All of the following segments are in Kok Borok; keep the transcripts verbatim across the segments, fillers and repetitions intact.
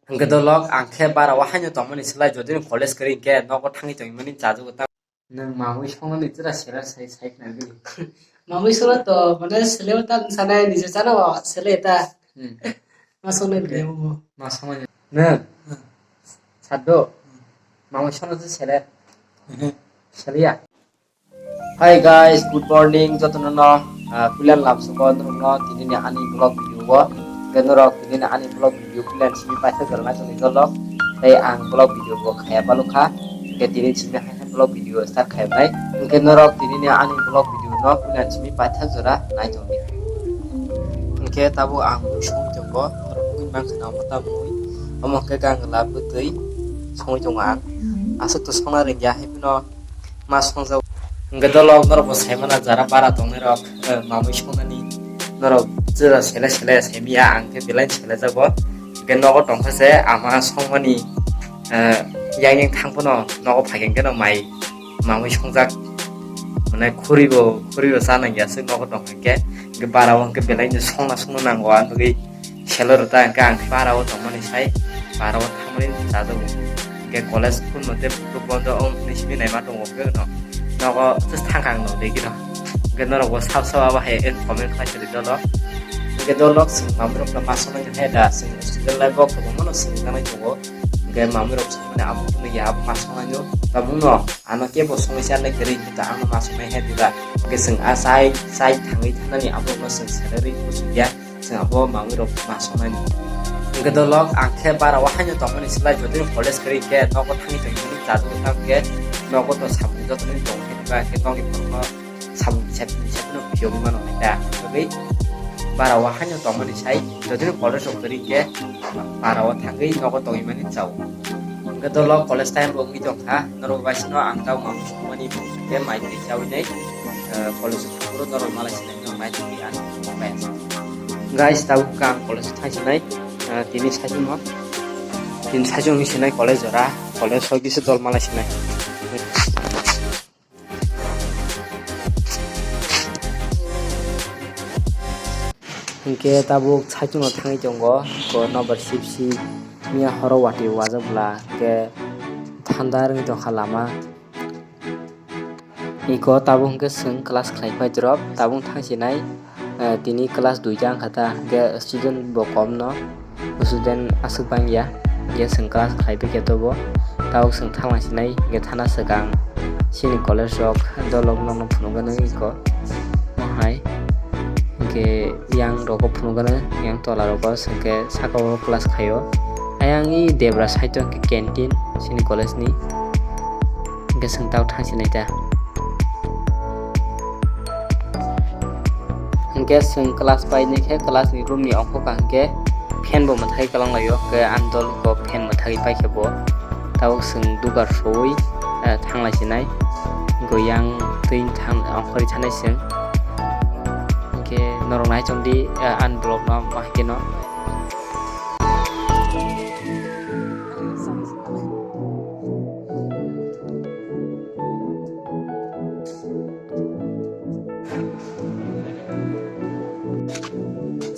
Hwnkhe dolok, ang khe bara o haino tongmani slai, jodi no college kwrwi hwnkhe nogo thangwi tongmani chajago ta. Nwng mamwi songnani chwra sera sai, sai khna gini. Mamwi songno to, mane, sele ta sanai, nije chana o, sele ta. Hmm. Ma songnai bini mo. Ma songnai. Nwng? Hmm. Saddo? Hmm. Mamwi songno se sele? Hmm. Sele ya? Hi guys, good morning jotono no, ah, puilan lamsoko norokno tinini ani vlog video o. Hwnkhe norok tinini ani vlog video puilan simi paithak jora naitongdi dolok. Tei ang vlog video bo khaya balukha. Hwnkhe tini simi hai hai vlog video start khaimai. Hwnkhe norok tinini ani vlog video no puilan simi paithak jora naitongdi. Hwnkhe tabuk ang mui songwi tongo, norok nugwi mankha na omo ta mui. Omo hwnkhe gang la bwtwi songwi tongo ang. Aswk to songna rwngya hai phano ma songjago. Hwnkhe dolok norok bo saimano jara bara tongnai rok, eh, mamwi songnani norok jora sele sele saimya, ang khe belai selejago. Hwnkhe nogo tongkha se ama songmani, eh, yang yang thang phano nogo phai khe no mai mamwi songjak. Mane khuribo, khuribo cha nangya se nogo tongkha khe. Hwnkhe bara o hwnkhe belai no songna songna nango, ang bagwi selo rwta hwnkhe ang khe bara o tongmani sai bara o thangmani chajago. Hwnkhe college phunukhe bondo wng hinwi simi naima tongo khe no. Nogo just thangkha ang no degi no. Hwnkhe norok bo sab sab abo hai comment khlai sadi dolo. Hwnkhe dolok chwng mamrok no ma songnai khe da chwng student life o kwbangma no swrwngjaknai tongo. Hwnkhe mamrok chwng mane abo hwnwi ya abo ma songnai no. Tabuk no ano kebo songwi charnai kwrwi hwnkhe ano ma songnai hai diba. Hwnkhe chwng a chai chai thangwi thanani abo no chwng salary kuchuk ya. Chwng abo mamwi rok ma songnai. Hwnkhe dolok ang khe bara o haino tongmani slai jodi college kwrwi khe nogo thangwi tongmani chajago tamo khe nogo to samung jotoni tong khe ba khe nogni borokno samung sep sep no phiyogwi mano hai ta. Bagwi bara o haino tongmani sai jodi college rok kwrwi khe bara o thangwi nogo tongwi mani chao. Hwnkhe dolok college time bo wngwi tongkha norok bai sino ang tamo mamung songmani khe mai twi chawi nai college o thangphuru norok malai sinai norok nai tongwi ani bai. Guys, tabuk khe ang college o thang sinai, ah, tini saichung no, tini saichung ni sinai college jora, college o kisa dol malai sinai. Hwnkhe tabuk saichung no thangwi tongo, ko nobar sip sip miya horo watwi wajak bwla, hwnkhe thanda wngwi tongkha lama. Iko tabuk hwnkhe chwng class khlai phai drop, tabuk thang sinai, eh, tini class duita wngkha ta, hwnkhe student bo kom no, student aswk bangya, hwnkhe chwng class khlai phai khe tobo, tabuk chwng thang lai sinai, hwnkhe thana swkang chini college rok dolok nokno phunukgwi nw iko, mohai, hwnkhe yang rogo phunukgwi nw, yang tola rogo, hwnkhe saka o class khaio, ayang i debra side o hwnkhe canteen chini college ni. Hwnkhe chwng tabuk thang sinai ta. Hwnkhe chwng class painai khe class ni room ni ongkhorka hwnkhe fan bo mwthagwi kwlang laio, hwnkhe ang dol bo fan mwthagwi paikhe bo. Tabuk chwng dugar soi, eh, thang lai sinai. Hwnkhe yang twi thang ongkhorwi thanai chwng. Hwnkhe norok nai chongdi, eh, ani vlog no ma hwnkhe no.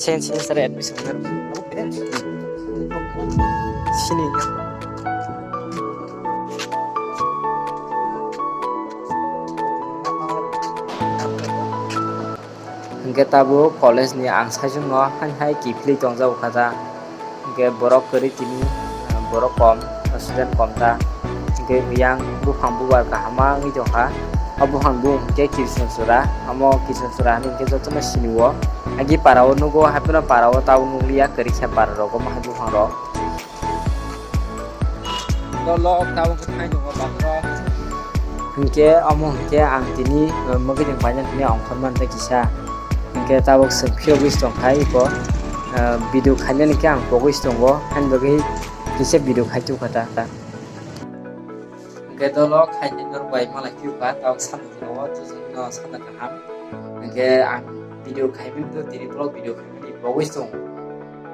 Sen sen sare admission ngar. Sini ya. Hwnkhe tabuk college ni ang saichung no hai hai kiphilwi tongjago kha ta. Hwnkhe borok kwrwi tini, borok kom, student kom ta. Hwnkhe yang buphang bubar kaham ma wngwi tongkha. O buphang bu hwnkhe Krishnachura, omo Krishnachura hinwi hwnkhe jotono sinio. Agi para o nugo, hapheno para o tabuk nukliya, kwrwi khe para rogo omo hai buphang rok. Dolok tabuk khe thai tongo bathro. Hwnkhe omo hwnkhe ang tini, eh, mwkhwtwng painani hwnwi ongkhorma hwnkhe kisa. Hwnkhe tabuk chwng phiyogwi tongkha iko, eh, video khainani khe ang pogwi tongo, haini bagwi kisa video khai tongkha ta. Hwnkhe dolok khainai norok bai malai phiyokha, tabuk samung jora o, tei no sana kaham. Hwnkhe ang video khaimani to tini vlog video khaimani pogwi tongo.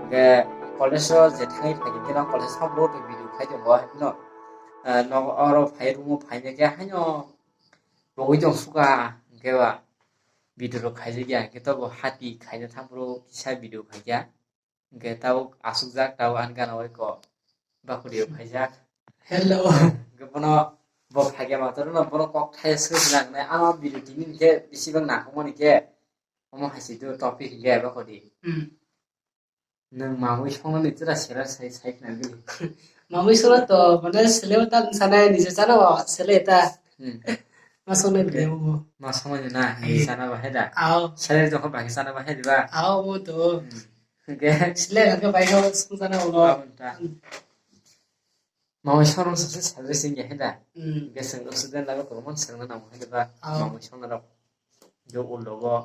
Hwnkhe college o je thangwi phaikhe no college o bo video khai tongo haino. Ah, nogo oro phai room o phaina khe haino pogwi tong sukha hwnkhe ba video rok khaijak ya hwnkhe tobo hati khaina thangphuru kisa video khaikha. Hwnkhe tabuk asukjak tabuk ani gana o eko Bakudio phaijak. Hello. Hwnkhe bono bo phaikhe ma toro no bono kok thai swk nang nai ano video tini hwnkhe bisi bang nangkukmani khe omo hai se do topic hwnkhe bakudi. Hmm. Nwng mamui songnani jora sera sai sai khna gili. Mamui songna to mane sele ta sanai nije chana wa sele ta. Hmm. Ma songnai bile mo. Ma songnani na, eh, nije chana ba hai da. Ao. Sele jokho bagi chana ba hai diba. Ao mo to. Hmm. Hwnkhe sele hwnkhe bai ho sung chana ulo. Ao ta. Hmm. Mamui songno sase salre singya hai da. Hmm. Hwnkhe chwng student lago kwbangma swrwngna nango hai da ba. Ao. Mamui songna rok. Jo ulo go.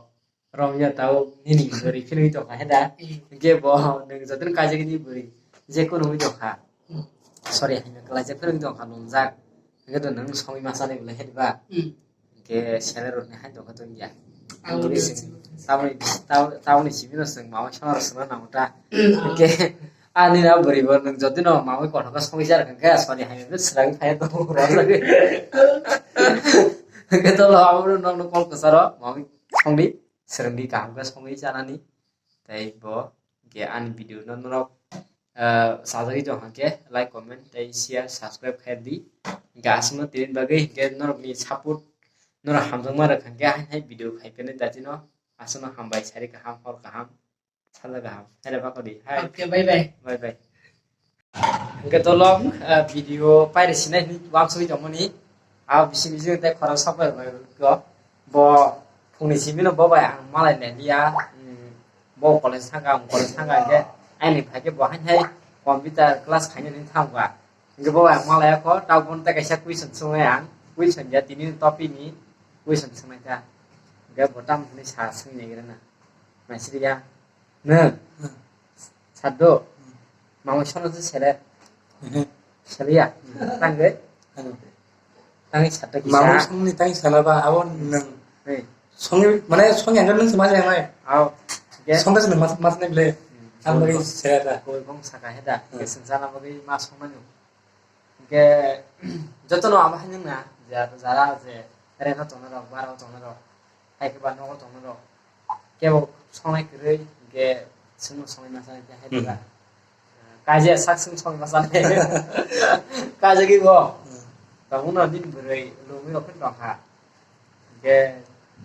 Romya tau nini bwrwi philwi tongkha he da. Hmm. Hwnkhe bo nwng jotono kaijagini bwrwi je kuno wngwi tongkha. Hmm. Sorry, haino kwlaijak philwi tongkha nungjak. Hwnkhe to nwng songwi ma chanai bolai he diba? Hmm. Hwnkhe sele rokni hai tongkha tongya. Ang hwnkhe taboni, tab-, taboni simi no chwng mamai songna rok swngna nango ta. Hmm. Hwnkhe ani na bwrwi bo nwng jotino mamai kothokha songwi jar hwnkhe sorry haino swrangwi phaiya tongo rok. Hwnkhe to lo abo nokno call kwcharo mamai songdi. Swrwngdi kaham khe songwi chanani. Tei bo hwnkhe ani video no norok, ah, sajagwi tong hwnkhe like, comment tei share, subscribe khaidi. Hwnkhe aswkno tini bagwi hwnkhe norokni support norok hamjakma rwkha hwnkhe haino hai video khai pheno datino aswkno hambai sari kaham hor kaham sala kaham. Hai rw bakodi. Hai. Okay, bye bye. Bye bye. Hwnkhe tolok, ah, video pairi sinai hinwi wansugwi tongmani. Ah, bising bising tei khorang sapai rwbai rwkho. Bo phungni simi no bo bai ang malai nai liya. Hmm, bo college thangkha, ang college thangkha hwnkhe aini phaikhe bo haino hai computer class khaina hinwi thangkha. Hwnkhe bo bai ang malai kho, tabuk bono tei kaisa question swngnai ang. Question ya tini topic ni question swngnai kha. Hwnkhe bo tamo hwnwi sa swngwi nai gra na. Naisiriya. Nwng. Hmm. Saddo. Hmm. Mamui sono se sele. Mhm. Seliya. Hmm. Tangge. Ano. Tangi saddo kisa. Mamui songni tangi sana ba abo nwng. Hey. Songi mane songi angka nwng sama jai mai. Ao. Oke. Songda sini mas mas ne ble. Hmm. Ang bagi sele da. Koi bong saka heda. Hmm. Keseng sana bagi mas songmani. Hwnkhe jotono abo hai nung na, je jara je rent o tongnai rok, bara o tongnai rok, hai khe ba nogo tongnai rok, kebo songnai kwrwi, hwnkhe chwngno songwi masa hwnkhe hai diba. Hmm. Kaisa sak chwng songwi masa nai. Kaisa khe bo. Hmm. Tabukno bini bwrwi lungwi rok phano tongkha. Hwnkhe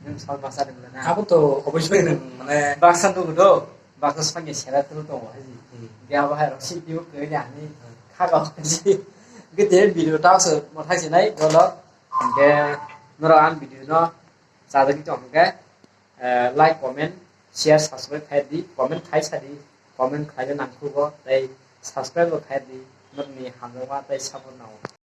nwng sal baksa de mwnai na? Abo to oboisoi nwng mane baksa nugo do, baksa songya sera tulu tongo hai ji. Hmm. Hwnkhe abo hai rok C P U kwrwi ni ani kha rok hai ji. Hwnkhe tei video task mwthai se nai dolo. Hwnkhe norok ang video no chajagwi tong hwnkhe, eh, like, comment, share, subscribe khai di, comment khai sa di, comment khai nang khugo tei subscribe bo khai di, norokni hamjakma tei support nango.